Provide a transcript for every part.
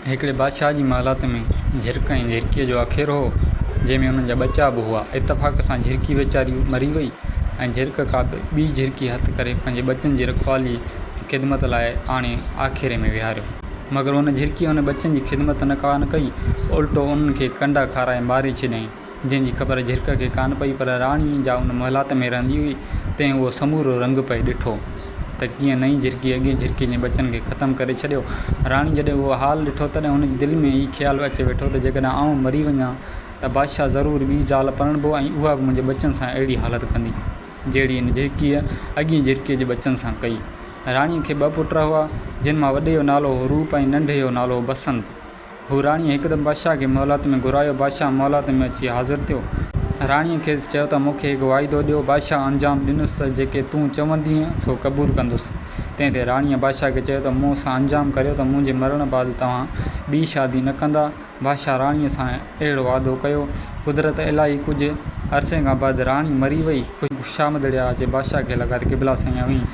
هڪڙي بادشاهه جي محلات ۾ جهرڪ ۽ جهرڪيء جو آکيرو هو، جنهن ۾ انهن جا ٻچا به هئا. اتفاق سان جهرڪي ويچاري مري وئي ۽ جهرڪ ڪا ٻي جهرڪي هٿ ڪري پنهنجي ٻچن جي رکوالي ۽ خدمت لاء آڻي آکيري ۾ ويهاريو. مگر ان جهرڪيء انهن ٻچن جي خدمت نه ڪا نه ڪئي، الٽو انهن کي ڪنڊا کارائي ماري ڇڏيائين. جنهن جي خبر جهرڪ کي ڪانه پئي، پر راڻي جا ان محلات ۾ رهندي هئي، تنهن اهو سمورو رنگ پئي ڏٺو ته ڪيئن نئين جهرڪي اڳئين جهرڪي جي ٻچن کي ختم ڪري ڇڏيو. راڻي جڏهن اهو حال ڏٺو، تڏهن هن جي دل ۾ هي خيال اچي ويٺو ته جيڪڏهن آئون مري وڃان ته بادشاهه ضرور ٻي زال پرڻبو ۽ اها به منهنجي ٻچن سان اهڙي حالت ڪندي، جهڙي هن جهرڪيء اڳئين جهرڪيء جي ٻچن سان ڪئي. راڻيء کي ٻه پٽ هئا، جن مان وڏي جو نالو هو روپ ۽ ننڍي جو نالو هو بسنت. هو راڻيء هڪدم بادشاهه کي محلات ۾ گهرايو. بادشاهه محلات ۾ اچي حاضر ٿيو. راڻيء کيس چيو ته مون کي هڪ واعدو ڏيو. بادشاهه انجام ڏنس ته جيڪي تون چوندينء سو قبول ڪندس. تنهن تي راڻيء بادشاهه کي چيو ته مون سان انجام ڪريو ته منهنجي مرڻ بعد توهان ٻي شادي نه ڪندا. بادشاهه راڻيء سان اهڙو وعدو ڪيو. قدرت الاهي ڪجهه عرصي کان بعد راڻي مري وئي. خوشامدڙيا اچي بادشاهه کي لڳا ته قبلا سائين اوهين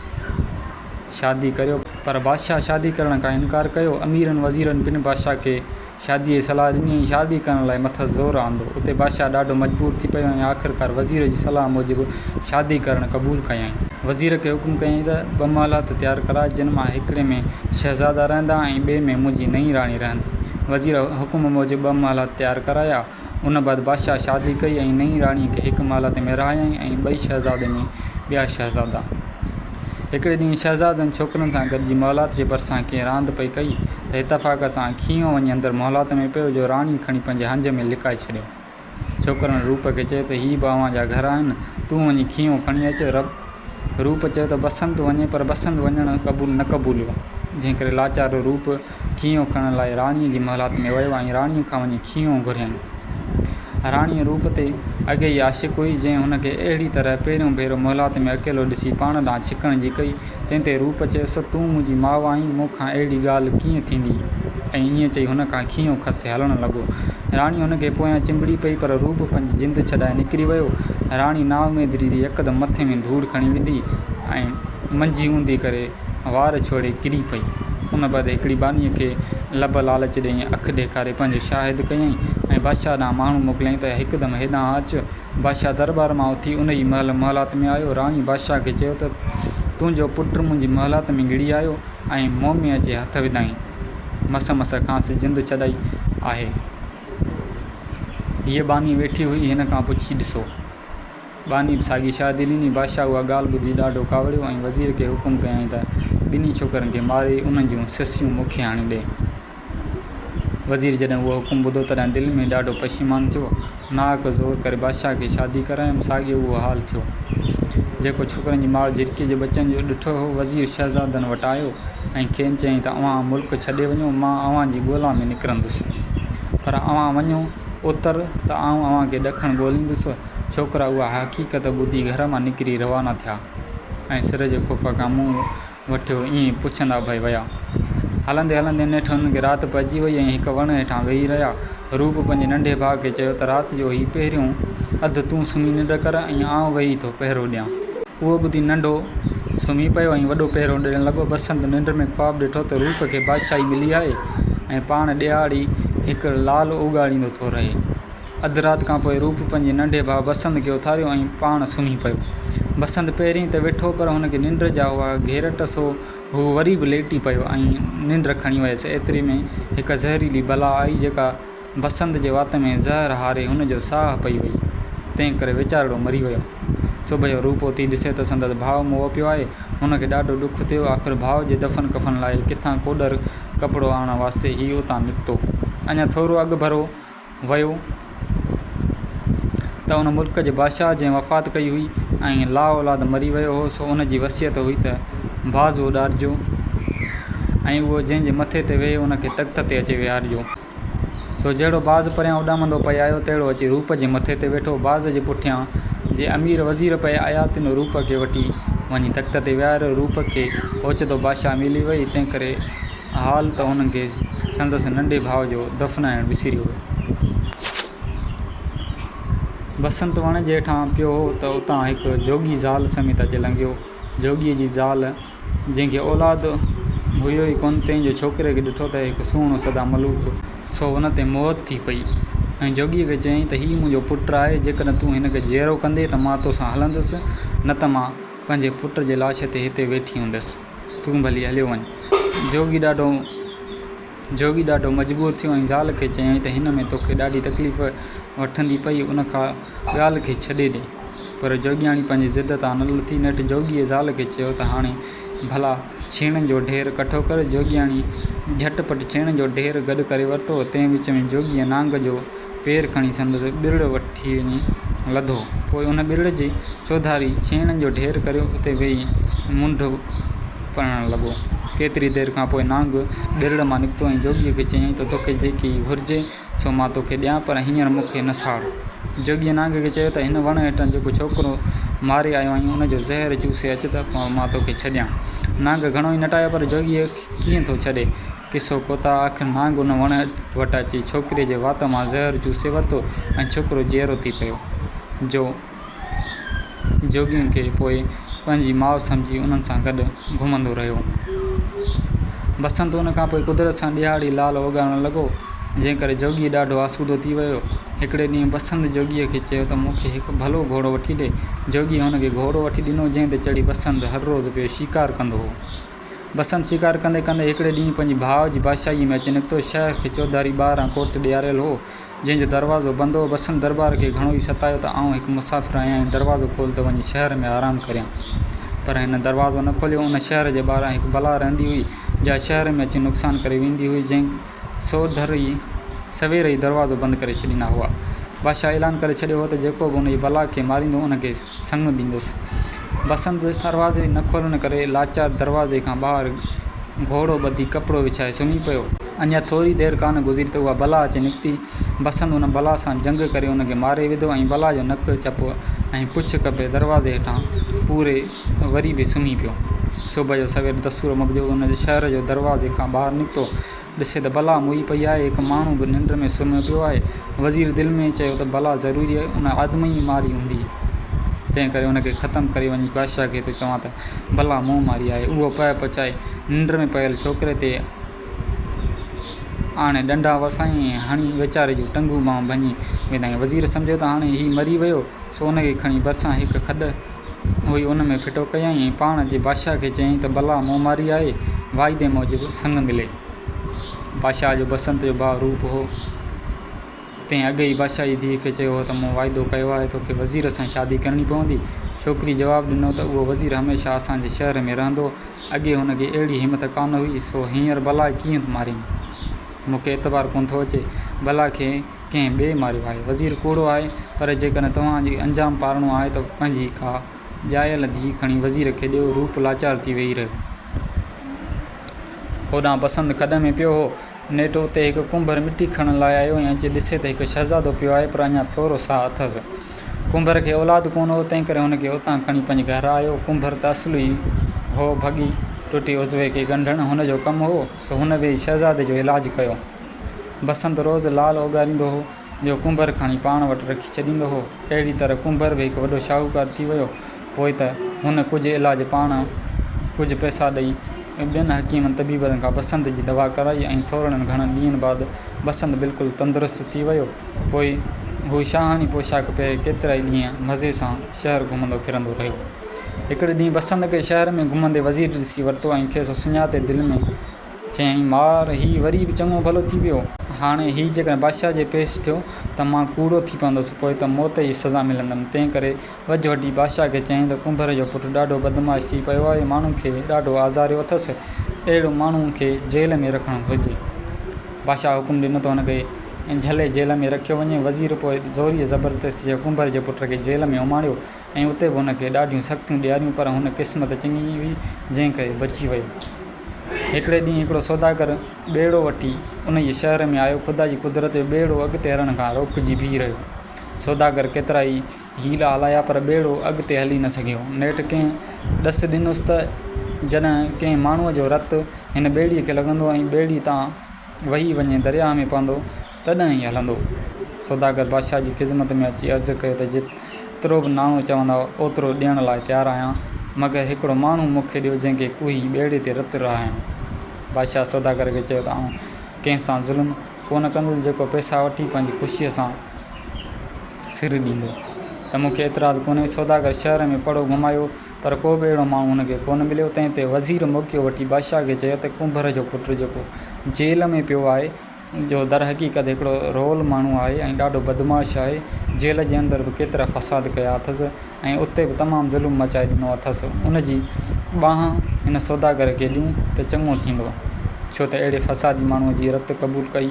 شادي ڪريو. پر بادشاهه شادي ڪرڻ کان انڪار ڪيو. اميرن وزيرن پڻ بادشاهه کي شاديء جي صلاح ڏني ۽ شادي ڪرڻ لاء مٿس زور آندو. اتي بادشاهه ڏاڍو مجبور ٿي پيو ۽ آخرڪار وزير جي صلاح موجب شادي ڪرڻ قبول ڪيائين. وزير کي حڪم ڪيائين ته ٻه محلات تيار ڪراء، جن مان هڪڙي ۾ شهزادا رهندا ۽ ٻئي ۾ منهنجي نئين راڻي رهندي. وزير حڪم موجب ٻه محلات تيار ڪرايا. ان بعد بادشاهه شادي ڪئي ۽ نئين راڻيء کي هڪ محلات ۾ رهايائين ۽ ٻئي شهزادي ۾ ٻيا شهزادا. هڪڙي ڏينهن شهزادن ڇوڪرن سان گڏجي محلات جي ڀرسان ڪنهن راند پئي ڪئي ته اتفاق سان کينهون وڃي اندر محلات ۾ پيو جو راڻي کڻي پنهنجي هنج ۾ لڪائي ڇڏيو. ڇوڪرن روپ کي چيو ته هي به اوهان جا گهر آهن، تون وڃي کينهون کڻي اچ. روپ چيو ته بسنت وڃي پر بسنت وڃڻ قبول نه قبوليو، جنهن ڪري لاچار روپ کينهون کڻڻ لاء راڻيء جي محلات ۾ ويو ۽ راڻيء کان وڃي کينهون گهريائين. راڻيء روپ تي اڳي ئي عاشق هئي، جنهن هن کي اهڙي طرح پهريون ڀيرو محلات ۾ اڪيلو ڏسي پاڻ ڏانهن ڇڪڻ جي ڪئي، تنهن تي روپ چيس، تون منهنجي ماء آهين، مون کان اهڙي ڳالهه ڪيئن ٿيندي؟ ۽ ائين چئي هن کان کينهون کسي هلڻ لڳو. راڻي هن کي پويان چنبڙي پئي، پر روپ پنهنجي جند ڇڏائي نڪري ويو. راڻي نااميدي ٿي يڪدم مٿي ۾ ڌوڙ کڻي وڌي ۽ منجهي اونڌي ڪري وار ڇوڙي ڪري پئي. ان بعد هڪڙي ٻانهيء کي لب لالچ ڏيئي اک ڏيکاري پنهنجو شاهد ڪيائين ۽ بادشاهه ڏانهن ماڻهو موڪليائين ته هڪدم هيڏانهن اچ. بادشاهه درٻار مان اٿي انهيء مهل محلات ۾ آيو. راڻي بادشاهه کي چيو ته تنهنجو پٽ منهنجي محلات ۾ گهڙي آيو ۽ مون ۾ اچي هٿ وڌائين. مس مس کانئس جند ڇڏائي آهي. هيء ٻانهي ويٺي هئي، هن کان پڇي ڏسو. ٻانهي به ساڳي شاهدي ڏني. بادشاهه اها ڳالهه ٻڌي ڏاڍو ڪاوڙيو ۽ وزير کي حڪم ڪيائين ته ٻنهي ڇوڪرن کي ماري انهن جون سسيون مون کي آڻي ڏي. وزير جڏهن اهو حڪم ٻڌو تڏهن دل ۾ ڏاڍو پشيمان ٿيو. ناحق زور ڪري بادشاهه کي شادي ڪرايم. ساڳيو اهو حال ٿيو، جيڪو ڇوڪرن جي ماء جهرڪيء جي ٻچن جو ڏٺو هو. وزير شهزادن وٽ آيو ۽ کين چيائين ته اوهان ملڪ ڇڏي وڃو، مان اوهان جي ڳولا ۾ نڪرندس. پر اوهان وڃو اتر ته آئون اوهان کي ڏکڻ ڳوليندس. ڇوڪرا اها حقيقت ٻڌي گهر مان نڪري روانا ٿيا ۽ سر جي خوف کان منهن وٺيو ائين پڇندا پئي ويا. هلندي هلندي نيٺ هنن کي رات پئجي وئي ۽ هڪ وڻ هيٺان ويهي رهيا. روپ پنهنجي ننڍي ڀاء کي چيو ته رات جو هي پهريون اڌ تون سمهي ننڊ ڪر ۽ آئون ويهي ٿو پهرو ڏيان. اهو ٻڌي ننڍو سمهي پيو ۽ وڏو پهرو ڏيڻ لڳو. بسنت ننڊ ۾ خواب ڏٺو ته روپ کي بادشاهي ملي آهي ۽ پاڻ ڏهاڙي هڪ لعل اوڳاڙيندو ٿو رهي. اڌ رات کان پوء روپ پنهنجي ننڍي ڀاء بسنت کي اٿاريو ۽ پاڻ سمهي پيو. بسنت پهرين ته ويٺو پر هن کي ننڊ جا هئا گهيرٽ سو هو وري به ليٽي پيو ۽ ننڊ کڻي ويس. ايتري ۾ هڪ زهريلي بلا آئي جيڪا بسنت جي وات ۾ زهر هاري هن جو ساهه پئي وئي. تنهن ڪري ويچارڙو مري ويو. صبح جو روپ اٿي ڏسي ته سندس ڀاء مئو پيو آهي. هن کي ڏاڍو ڏک ٿيو. آخر ڀاء جي دفن ڪفن لاء ڪٿان ڪوڏر ڪپڙو آڻڻ واسطي هي اتان نڪتو. اڃا ٿورو اڳڀرو ويو ته ان ملڪ جي بادشاهه جنهن وفات ڪئي هئي ۽ لا اولاد مري ويو هو سو ان جي وصيت هئي ته باز اڏارجو ۽ اهو جنهن جي مٿي تي ويهي ان کي تخت تي اچي ويهارجو. سو جهڙو باز پريان اڏامندو پئي آيو تهڙو اچي روپ جي مٿي تي ويٺو. باز جي پٺيان جي امير وزير پئي آيا تن روپ کي وٺي وڃي تخت تي ويهاريو. روپ کي اوچتو بادشاهه ملي وئي تنهنڪري حال ته هن کي سندس ننڍي ڀاء جو دفنائڻ وسري ويو. بسنت وڻ جي هيٺان پيو هو ته اتان هڪ جوڳي زال سميت اچي لنگهيو. جوڳيء جي زال، جنهن کي اولاد هيو ئي ڪونه، تنهن جو ڇوڪري کي ڏٺو ته هڪ سهڻو سدا ملوڪ. سو ان تي موهت ٿي پئي ۽ جوڳيء کي چيائين ته هي منهنجو پٽ آهي، جيڪڏهن تون هن کي جيئرو ڪندين ته مان توسان هلندس، نه ته مان پنهنجي پٽ جي لاش تي هتي ويٺي هوندس، تون ڀلي هليو وڃ. جوڳي ڏاڍو جوڳي ڏاڍو مجبور ٿيو ۽ زال کي چيائين ته هن ۾ توکي ڏاڍي تڪليف وٺندي پئي، ان ڳالهه کي ڇڏي ڏي. پر جوڳياڻي پنهنجي ضد تان نه لٿي. نيٺ جوڳيء زال کي چيو ته هاڻي ڀلا ڇيڻن جو ڍير ڪٺو ڪر. جوڳياڻي جهٽ پٽ ڇيڻن جو ڍير گڏ ڪري ورتو. تنهن وچ ۾ جوڳيء نانگ جو پير کڻي سندس ٻرڙ وٺي وڃي لڌو. پوء ان ٻرڙ جي چوڌاري ڇيڻن جو ڍير ڪريو اتي ويهي منڍ پڙهڻ لڳو. ڪيتري دير کان پوء نانگ ٻرڙ مان نڪتو ۽ جوڳيء کي چيائين ته توکي جيڪي گهرجي سو مان توکي ڏيان پر هينئر مون کي نه ساڙ. جوڳيء نانگ کي چيو ته هن وڻ هيٺان جيڪو ڇوڪرو ماري آيو آهين ان جو زهر چوسي اچ ته پوء مان توکي ڇڏيان. نانگ گهڻو ئي نٽايو پر جوڳيء ڪيئن ٿو ڇڏي. قصو ڪوتاهه آخر نانگ ان وڻ وٽ اچي ڇوڪري جي وات مان زهر چوسي ورتو ۽ ڇوڪرو جيئرو ٿي پيو. جو جوڳين کي پوء پنهنجي ماء سمجهي انهن سان گڏ گهمندو رهيو. بسنت ان کان پوء قدرت سان ڏهاڙي لال اوڳاڙڻ لڳو، جنهن ڪري جوڳي ڏاڍو آسودو ٿي ويو. هڪڙي ڏينهن بسنت جوڳيء کي چيو ته مون کي هڪ ڀلو گهوڙو وٺي ڏي. جوڳيء هن کي گهوڙو وٺي ڏنو، جنهن تي چڙهي بسنت هر روز پيو شڪار ڪندو هو. بسنت شڪار ڪندي ڪندي هڪڙي ڏينهن پنهنجي ڀاء جي بادشاهيء ۾ اچي نڪتو. شهر کي چوڌاري ٻاهران ڪوٽ ڏياريل هو، جنهن جو دروازو بند هو. بسنت درٻار کي گهڻو ئي ستايو ته آئون هڪ مسافر آهيان ۽ دروازو کول ته وڃي شهر ۾ آرام ڪريان. پر هن دروازو نه کوليو. ان شهر جي ٻاهران هڪ بلا رهندي هئي، جا شهر ۾ اچي نقصان ڪري ويندي هئي، جنهن سوڌر ئي سوير ئي دروازو بند ڪري ڇڏيندا هئا. بادشاهه اعلان ڪري ڇڏيو هو ته جيڪو به انهيء بلا کي ماريندو، ان کي سڱ ڏيندس. بسنت دروازي نه کولڻ ڪري لاچار دروازي کان ٻاهر گهوڙو ٻڌي ڪپڙو وڇائي سمهي پيو. اڃا ٿوري دير ڪانه گذري ته اها بلا اچي نڪتي. بسنت ان بلا سان جنگ ڪري ان کي ماري وڌو ۽ بلا جو نڪ، چپ ۽ پڇ ڪپي دروازي هيٺان پوري وري به سمهي پيو. صبح جو سوير دستور موجب ان شهر جو دروازي کان ٻاهر نڪتو. ڏسي ته بلا موئي پئي آهي، هڪ ماڻهو به ننڊ ۾ سمهيو پيو آهي. وزير دل ۾ چيو ته بلا ضروري ان آدميء ئي ماري هوندي، تنهن ڪري ان کي ختم ڪري وڃي بادشاهه کي ٿو چوان ته بلا مون ماري آهي. اهو پهه پچائي ننڊ ۾ پيل ڇوڪري تي آڻي ڏنڊا وسايائين ۽ هڻي ويچاري جون ٽنگون ٻانهون ڀڃي وڌائين. وزير سمجهيو ته هاڻي هي مري ويو، سو ان کي کڻي ڀرسان هڪ کڏ هئي ان ۾ ڦٽو ڪيائين ۽ پاڻ اچي بادشاهه کي چيائين ته بلا مون ماري آهي، واعدي موجب سڱ ملي. بادشاهه جو بسنت جو ڀاء روپ هو، تنهن اڳي ئي بادشاهه جي ڌيء کي چيو هو ته مون واعدو ڪيو آهي، توکي وزير سان شادي ڪرڻي پوندي. ڇوڪري جواب ڏنو ته اهو وزير هميشه اسان جي شهر ۾ رهندو، اڳي هن کي اهڙي همٿ ڪانه هئي، سو هينئر بلا ڪيئن مارين؟ مون کي اعتبار ڪونه ٿو اچي، بلا کي ڪنهن ٻئي ماريو آهي. وزير ڪوڙو آهي، پر جيڪڏهن توهان کي انجام پارڻو آهي ته پنهنجي ڪا ڄايل ڌيء کڻي وزير کي ڏيو. روپ لاچار ٿي ويهي رهيو. هوڏانهن بسنت کڏ ۾ پيو هو. نيٺ اتي هڪ ڪنڀر مٽي کڻڻ لاء آيو ۽ اچي ڏسي ته هڪ شهزادو پيو آهي، پر اڃا ٿورو ساهه اٿس. ڪنڀر کي اولاد ڪونه هو، تنهنڪري هن کي اتان کڻي پنهنجي گهر آيو. ڪنڀر ته اصل ئي هو ڀڳي ٽٽي عضوي کي ڳنڍڻ هن جو ڪم هو، سو هن ويهي شهزادي جو علاج ڪيو. بسنت روز لال اوڳاريندو هو، جو ڪنڀر کڻي پاڻ وٽ رکي ڇڏيندو هو. اهڙي طرح ڪنڀر به هڪ وڏو شاهوڪار ٿي ويو. پوء ته هن ڪجهه علاج پاڻ ڪجهه پئسا ڏئي ٻين حڪيمن طبيبن کان بسنت جي دوا ڪرائي ۽ ٿورڙن گهڻن ڏينهن بعد بسنت بلڪل تندرست ٿي ويو. پوء هو شاهاڻي پوشاڪ پهري ڪيترائي ڏينهن مزي سان شهر گهمندو ڦرندو رهيو. هڪڙي ڏينهن بسنت کي شهر ۾ گهمندي وزير ڏسي ورتو ۽ کيس سڃاتي دل ۾ چيائين، مار، هي وري به چڱو ڀلو ٿي ويو. هاڻي هي جيڪڏهن بادشاهه جي پيش ٿيو ته مان ڪوڙو ٿي پوندس، پوء ته موت جي سزا ملندم. تنهن ڪري وجهه وٺي بادشاهه کي چيائين ته ڪنڀر جو پٽ ڏاڍو بدمعاش ٿي پيو آهي، ماڻهن کي ڏاڍو آزاريو اٿس، اهڙو ماڻهو کي جيل ۾ رکڻ گهرجي. بادشاهه حڪم ڏنو ته هن کي جهلي جيل ۾ رکيو وڃي. وزير پوء زوريء زبردستيء ڪنڀر جي پٽ کي جيل ۾ اماڻيو. ۽ اتي به هن کي ڏاڍيون سختيون ڏياريون پر هن قسمت چڱي هئي جنهن ڪري بچي ويو. هڪڙي ڏينهن هڪڙو سوداگر ٻيڙو وٺي انهيء شهر ۾ آيو. خدا جي قدرت جو ٻيڙو اڳتي هلڻ کان روڪجي بيهي رهيو. سوداگر ڪيترائي حيلا هلايا پر ٻيڙو اڳتي هلي نه سگهيو. نيٺ ڪنهن ڏس ڏنس ته جڏهن ڪنهن ماڻهوء جو رت هن ٻيڙي کي لڳندو ۽ ٻيڙي تان وهي وڃي درياهه ۾ پوندو تڏهن ئي هلندو. سوداگر بادشاهه جي خذمت ۾ اچي عرض ڪيو ته جيترو به ناڻو چوندؤ اوترو ڏيڻ لاء تيار آهيان، مگر هڪڙو ماڻهو مون کي ڏيو جنهن کي ڪوهي ٻيڙي تي رت رهايان. بادشاهه سوداگر کي چيو ته آئون ڪنهن سان ظلم ڪونه ڪندس، جيڪو پئسا وٺي پنهنجي خوشيء سان سر ڏيندو ته مون کي اعتراض ڪونهي. سوداگر شهر ۾ پڙهو گهمايو، پر ڪو به اهڙو ماڻهو هن کي ڪونه مليو. تنهن تي وزير موقعو وٺي بادشاهه کي چيو ته ڪنڀر جو پٽ جيڪو جيل ۾ پيو آهي، جو درحقيقت هڪڙو رول ماڻهو آهي ۽ ڏاڍو بدمعاش آهي، جيل جي اندر به ڪيترا فساد ڪيا اٿس ۽ اتي به تمام ظلم مچائي ڏنو اٿس، ان جي ٻانهن هن سوداگر کي ڏيون ته چڱو ٿيندو، ڇو ته اهڙي فسادي ماڻهوء جي رت قبول ڪئي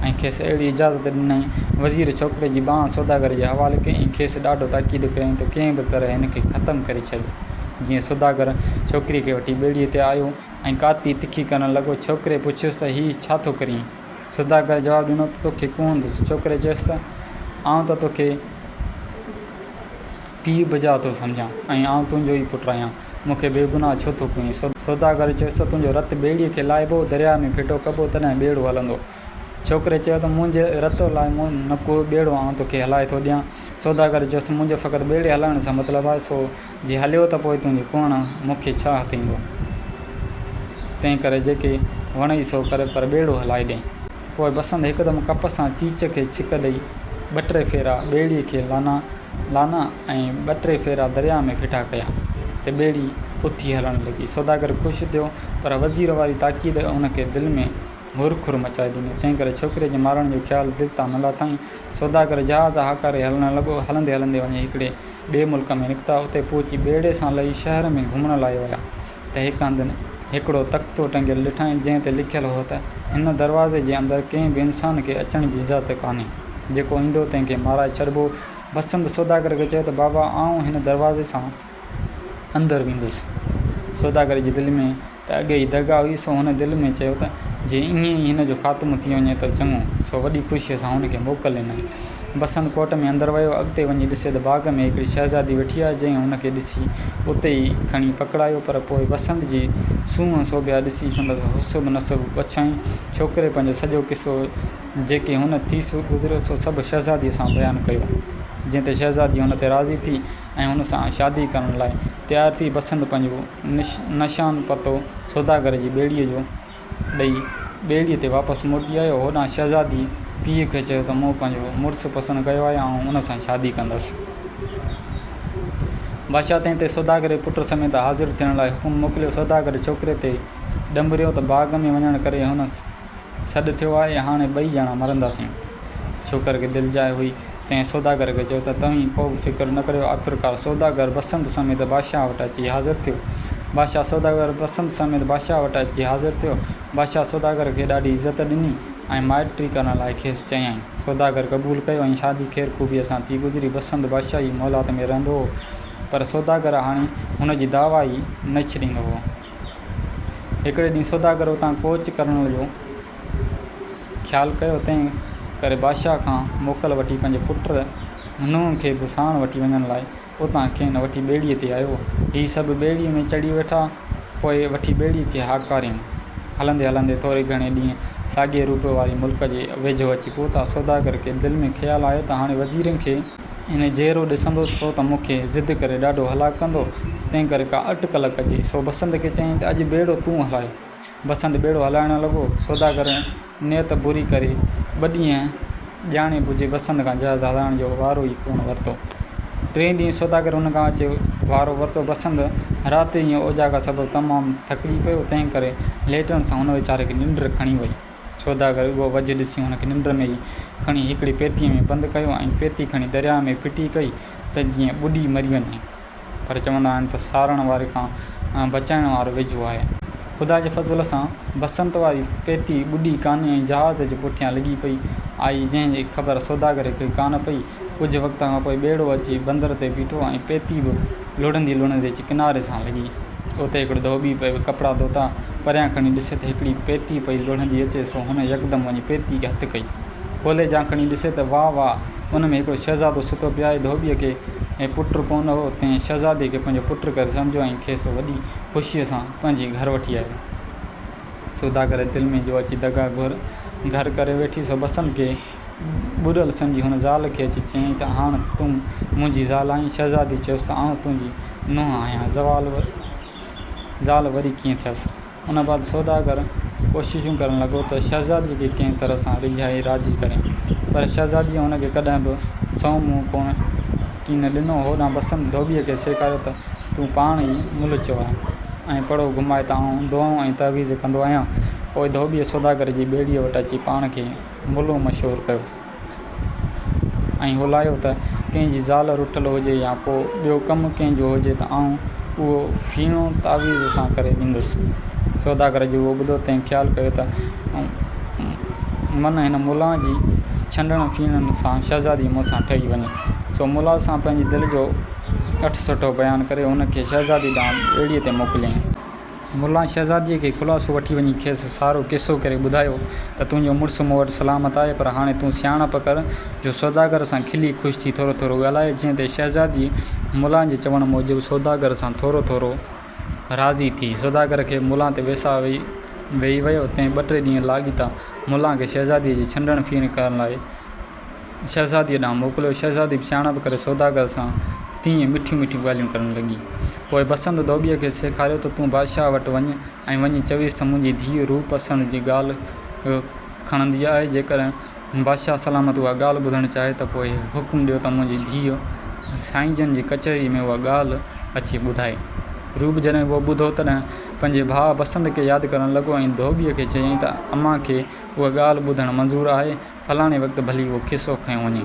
۽ کيس اهڙي اجازت ڏنائين. وزير ڇوڪري جي ٻانهن سوداگر جي حوالي ڪئي ۽ کيس ڏاڍو تاڪيد ڪيائين ته ڪنهن به طرح هن کي ختم ڪري ڇڏ. جيئن سوداگر ڇوڪري کي وٺي ٻيڙيء تي آيو. ۽ ڪاتي تکي ڪرڻ لڳو. ڇوڪري پڇيس ته هي ڇا ٿو ڪرين؟ سوداگر جواب ڏنو ته توکي ڪوهندس. ڇوڪري چيس ته آئون ته توکي پيء بجا ٿو سمجهان ۽ آئون تنهنجو ئي پٽ آهيان. مون کي بيگناهه ڇو ٿو ڪوهين؟ سوداگر چيس ته تنهنجو رت ٻيڙيء کي لائبو، درياء ۾ ڦٽو ڪبو، تڏهن ٻيڙو هلندو. ڇوڪري چيو ته منهنجي رت لاء مون نه ڪوهه، ٻيڙو آئون توکي هلائي ٿو ڏيان. سوداگر چيس ته منهنجو فقط ٻيڙي هلائڻ سان مطلب آهي، سو جي هليو ته پوء تنهنجي ڪوهڻ مون کي ڇا هٿ ايندو؟ تنهن ڪري جيڪي وڻئي سو ڪر، پر ٻيڙو هلائي ڏي. پوء بسنت هڪدم ڪپ سان چيچ کي ڇڪ ڏئي ٻه ٽي ڦيرا ٻيڙي کي لانا لانا ۽ ٻه ٽي ڦيرا درياء ۾ ڦٽا ڪيا ته ٻيڙي اٿي هلڻ لڳي. سوداگر خوش ٿيو، پر وزير واري تاڪيد هن کي دل ۾ هر کر مچائي ڏني، تنهن ڪري ڇوڪري جي مارڻ جو خيال دل تان نه لاٿائين. سوداگر جهاز هاڪاري هلڻ لڳو. هلندي هلندي وڃي هڪڙي ٻئي ملڪ ۾ نڪتا. اتي پهچي ٻيڙي سان لهي شهر ۾ گهمڻ لاء ويا ته هڪ هنڌ هڪڙو تختو ٽنگيل ڏٺائين، جنهن تي لکيل هو ته، هن دروازي جي اندر ڪنهن به انسان کي اچڻ جي اجازت ڪانهي. جيڪو ايندو تنهن کي مارائي ڇڏبو. بسنت سوداگر کي چيو ته، بابا، آئون هن دروازي سان اندر ويندس. سوداگر جي دل ۾ ته اڳي ئي دغا هئي، سو هن دل ۾ چيو ته جي ائين ئي هن جو خاتمو ٿي وڃي ته چڱو، سو وڏي خوشيء سان هن کي موڪل ڏنائين. بسنت ڪوٽ ۾ اندر ويو. اڳتي وڃي ڏسي ته باغ ۾ هڪڙي شهزادي ويٺي آهي، جنهن هن کي ڏسي اتي ئي کڻي پڪڙايو، پر پوء بسنت جي سونهن سوڀيا ڏسي سندس حسب نسب پڇيائين. ڇوڪري پنهنجو سڄو قصو جيڪي هن ٿي گذريو، سو سڀ شهزاديء سان بيان ڪيو، جنهن تي شهزادي هن تي راضي ٿي ۽ هن سان شادي ڪرڻ لاء تيار ٿي. بسنت پنهنجو نشان پتو سوداگر جي ٻيڙيء جو ڏئي ٻيڙيء تي واپس موٽي آيو. هوڏانهن شهزاديء پيء کي چيو ته مون پنهنجو مڙس پسند ڪيو آهي، آئون ان سان شادي ڪندس. بادشاهه تنهن تي سوداگر جي پٽ سميت حاضر ٿيڻ لاء حڪم موڪليو. سوداگر ڇوڪري تي ڏنڀريو ته باغ ۾ وڃڻ ڪري هن سڏ ٿيو آهي، هاڻي ٻئي ڄڻا مرنداسين. ڇوڪر کي دلجاء هئي، تنهن سوداگر کي چيو ته توهين ڪو به فڪر نه ڪريو. آخرڪار سوداگر بسنت سميت بادشاهه وٽ اچي حاضر ٿيو. بادشاهه سوداگر بسنت سميت بادشاهه وٽ اچي حاضر ٿيو. بادشاهه سوداگر کي ڏاڍي عزت ڏني ۽ مائٽي ڪرڻ لاء کيس چيائين. سوداگر قبول ڪيو ۽ شادي خير خوبيء سان ٿي گذري. بسنت بادشاهي محلات ۾ رهندو هو، پر سوداگر هاڻي هن جي دعويٰ ئي نه ڇڏيندو هو. هڪڙي ڏينهن سوداگر اتان ڪوچ ڪرڻ جو خيال ڪيو، تنهن ڪري بادشاهه کان موڪل وٺي پنهنجي پٽ نوح کي به ساڻ وٺي وڃڻ لاء اتان کين وٺي ٻيڙيء تي آيو. هي سڀ ٻيڙيء ۾ چڙهي ويٺا، پوء وٺي ٻيڙيء کي هاڪاريائون. هلندي هلندي ٿوري گهڻي ڏينهن ساڳئي روپ واري ملڪ جي ويجهو اچي پهتا. سوداگر کي دل ۾ خيال آيو ته هاڻي وزيرن کي. هن جيئرو ڏسندو سو ته مون کي ضد ڪري ڏاڍو هلاڪ ڪندو، تنهن ڪري ڪا اٽڪل ڪجي. سو بسنت کي چيائين ته اڄ ٻيڙو تون هلاء. بسنت ٻيڙو هلائڻ لڳو. سوداگر نيت بري ڪري ٻه ڏينهن ڄاڻي ٻجهي بسنت کان جهاز هلائڻ جو وارو ئي ڪونه ورتو. ٽئين ڏينهن سوداگر هن کان اچي وارو ورتو. بسنت رات ڏينهن اوجاڳا سبب تمام ٿڪجي پيو، تنهن ڪري ليٽڻ سان هن ويچاري کي ننڊ کڻي وئي. سوداگر اهو وجهه ڏسي هن کي ننڊ ۾ ئي کڻي هڪڙي پيتيء ۾ بند ڪيو ۽ پيتي کڻي درياء ۾ ڦٽي ڪئي ته جيئن ٻڏي مري وڃي. پر چوندا آهن ته سارڻ واري کان بچائڻ وارو ويجهو آهي. خدا جي فضل سان بسنت واري پيتي ٻڏي ڪانه ۽ جهاز جي پٺيان لڳي پئي آئي، جنهن جي خبر سوداگر کي ڪانه پئي. ڪجهه وقت کان پوء ٻيڙو اچي بندر تي بيٺو ۽ پيتي به لڙهندي لڙهندي اچي ڪناري سان لڳي. اتي هڪڙو ڌوٻي پئي ڪپڙا ڌوتا. پريان کڻي ڏسي ته هڪڙي پيتي پئي لڙهندي اچي، سو هن يڪدم وڃي پيتي کي هٿ ڪئي. کولي جا کڻي ڏسي ته واهه واهه، ان ۾ هڪڙو شهزادو ستو پيو آهي. ڌوٻيء کي پٽ ڪونه هو، تنهن شهزادي کي پنهنجو پٽ ڪري سمجهيو ۽ کيس وڏي خوشيء سان پنهنجي گهر وٺي آيو. سوداگر جي دل ۾ جو اچي دغا گهر ڪري ويٺي، سو بسنت کي ٻڏل سمجهي هن زال کي اچي چيائين ته هاڻ تون منهنجي زال آهين. شهزادي چيس ته آئون تنهنجي نونهن آهيان، زال وري ڪيئن ٿيس؟ ان بعد سوداگر. ڪوششون ڪرڻ لڳو ته شهزاديء کي ڪنهن طرح سان ريجهائي راضي ڪري، پر شهزاديء هن کي ڪڏهن به سنئون منهن ڪونه ڪين ڏنو. هوڏانهن بسنت ڌوٻيء کي سيکاريو ته تون پاڻ ئي ملهه چواء ۽ پڙهو گهماء ته آئون دعائون ۽ تعويذ ڪندو آهيان. پوء ڌوٻيء سوداگر جي ٻيڙيء وٽ اچي پاڻ کي ملهه مشهور ڪيو. ۽ هولايو ته ڪنهن جي زال رٺل هجي يا ڪو ٻيو ڪم ڪنهن جو هجي ته آئون اهو ڦيڻو تعويذ سان ڪري ڏيندس. سوداگر جو اهو ٻڌو تنهن خيال ڪيو ته من هن ملان جي ڇنڊڻ ڦيڻن سان شهزادي مون سان ٺهي وڃي. سو ملان سان پنهنجي دل جو اٺ سٺو بيان ڪري هن کي شهزادي ڏانهن ٻيڙيء تي موڪليائين. ملان شهزاديء کي خلاصو وٺي وڃي کيس سارو قصو ڪري ٻڌايو ته تنهنجو مڙس مون وٽ سلامت آهي، پر هاڻي تون سياڻپ ڪر جو سوداگر سان کلي خوش ٿي ٿورو ٿورو ڳالهاء. جنهن تي شهزاديء ملان جي چوڻ موجب سوداگر سان ٿورو ٿورو راضي ٿي. سوداگر کي ملان تي ويساهه ويهي ويو، تنهن ٻه ٽي ڏينهن لاڳيتا ملان کي شهزاديء جي ڇنڊڻ ڦيڻ ڪرڻ لاء شهزاديء ڏانهن موڪليو. شهزادي به سياڻپ ڪري سوداگر سان تيئن مٺيون مٺيون ڳالهيون ڪرڻ لڳي. پوء بسنت ڌوٻيء کي سيکاريو ته تون بادشاهه وٽ وڃ ۽ وڃي چويس ته منهنجي ڌيء روح پسند جي ڳالهه کڻندي آهي. جيڪڏهن بادشاهه سلامت اها ڳالهه ٻڌڻ چاهي ته پوء حڪم ڏيو ته منهنجي ڌيء سائينجن جي ڪچهريء ۾ اها ڳالهه اچي ٻڌائي. روپ جڏهن اهو ٻڌو تڏهن پنهنجي ڀاء بسنت کي ياد ڪرڻ لڳو ۽ ڌوٻيء کي چيائين ته امان کي اها ڳالهه ٻڌڻ منظور آهي. فلاڻي وقت ڀلي اهو کيسو کنيو وڃي.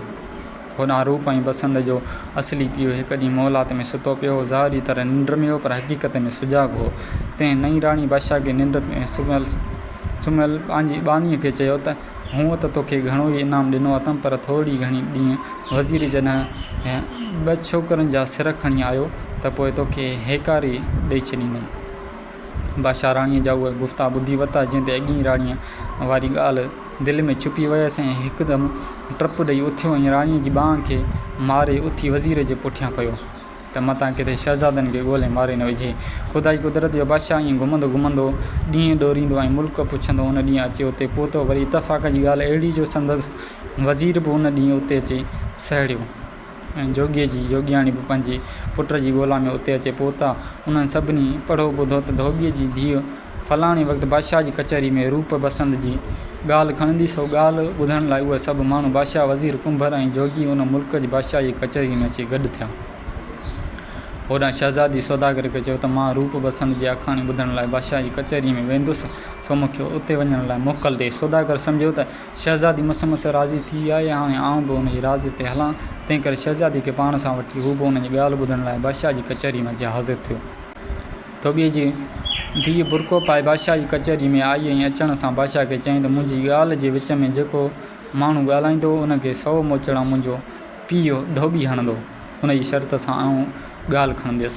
هوڏانهن روپ ۽ بسنت جو اصلي پيء هڪ ڏينهن محلات ۾ ستو پيو هو. ظاهري طرح ننڊ ۾ هو پر حقيقت ۾ سجاڳ هو. تنهن نئين راڻي بادشاهه کي ننڊ ۾ سمهيل پنهنجي ٻانهيء کي چيو ته، هونء ته توکي گهڻو ئي انعام ڏنو اٿم پر ٿورڙي گهڻي ڏينهن وزير جڏهن ٻه ڇوڪرن جا سر کڻي آيو ته پوء توکي هيڪاري ڏئي ڇڏيندم. بادشاهه راڻيء جا اهي گفتا ٻڌي ورتا، جنهن تي اڳيئي راڻيء واري ڳالهه دل ۾ ڇپي ويس ۽ هڪدم ٽپ ڏيئي اٿيو ۽ راڻيء جي ٻانهن کي ماري اٿي وزير جي پٺيان پيو ته متان ڪٿي شهزادن کي ڳولي ماري نه وجهي. خدائي قدرت جو بادشاهه ائين گهمندو گهمندو، ڏينهن ڏوريندو ۽ ملڪ پڇندو ان ڏينهن اچي اتي پهتو. وري اتفاق جي ڳالهه اهڙي جو سندس وزير به ان ڏينهن اتي اچي سهڙيو. ۽ جوڳيء جي جوڳياڻي به پنهنجي پٽ جي ڳولا ۾ اتي اچي پهتا. انهن سڀني پڙهو ٻڌو ته ڌوٻيء جي ڌيء فلاڻي وقت بادشاهه جي ڪچهريء ۾ روپ بسنت جي ڳالهه کڻندي، سو ڳالهه ٻڌڻ لاء اهي سڀ ماڻهو بادشاهه، وزير، ڪنڀر ۽ جوڳي ان ملڪ جي بادشاهه جي ڪچهريء ۾ اچي گڏ ٿيا. هوڏانهن شهزادي سوداگر کي چيو ته مان روپ بسنت جي آکاڻي ٻڌڻ لاء بادشاهه جي ڪچهريء ۾ ويندس، سو مون کي اتي وڃڻ لاء موڪل ڏي. سوداگر سمجهيو ته شهزادي مس مس راضي ٿي آهي، هاڻي آئون به ان جي راضي تي هلان، تنهنڪري شهزادي کي پاڻ سان وٺي هو به ان جي ڳالهه ٻڌڻ لاء بادشاهه جي ڪچهريء ۾ اچي حاضر ٿيو. ڌوٻيء جي ڌيء برقعو پائي بادشاهه جي ڪچهريء ۾ آئي ۽ اچڻ سان بادشاهه کي چيائين ته منهنجي ڳالهه جي وچ ۾ جيڪو ماڻهو ڳالهائيندو، ان کي سئو موچڙا منهنجو پيء ڌوٻي هڻندو، ان جي شرط سان آئون ڳالهه کڻنديس.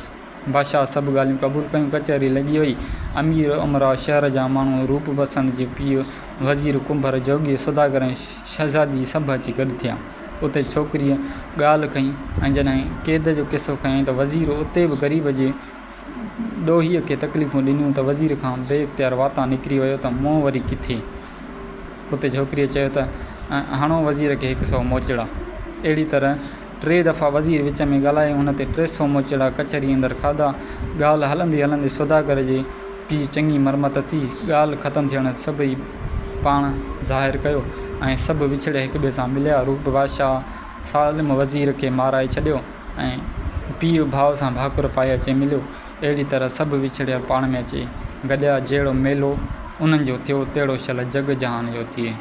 بادشاهه سڀ ڳالهيون قبول ڪيون. ڪچهري لڳي وئي. امير امراء، شهر جا ماڻهو، روپ بسنت جي پيء، وزير، ڪنڀر، جوڳي، سوداگر ۽ شهزادي سڀ اچي گڏ ٿيا. اتي ڇوڪريء ڳالهه کنئي ۽ جڏهن قيد جو قصو کنيائين ته وزير اتي به غريب جي ڏوهيء کي تڪليفون ڏنيون ته وزير کان بي اختيار واتان نڪري ويو ته منهن وري ڪٿي؟ اتي ڇوڪريء چيو ته هڻو وزير کي هڪ سئو موچڙا. اهڙي طرح ٽي دفعا وزير وچ ۾ ڳالهائي هن تي 300 موچڙا ڪچهريء اندر کاڌا. ڳالهه هلندي هلندي سوداگر جي پيء چڱي مرمت ٿي. ڳالهه ختم ٿيڻ تي سڀئي پاڻ ظاهر ڪيو ۽ سڀ وڇڙي هڪٻئي سان مليا. روپ بادشاهه سالم وزير کي مارائي ڇڏيو ۽ پيء ڀاء سان ڀاڪر پائي اچي مليو. اهڙي طرح سڀ وڇڙيل پاڻ ۾ اچي گڏيا. جهڙو ميلو انهن جو ٿيو، تهڙو شل جڳ جهان جو ٿئي.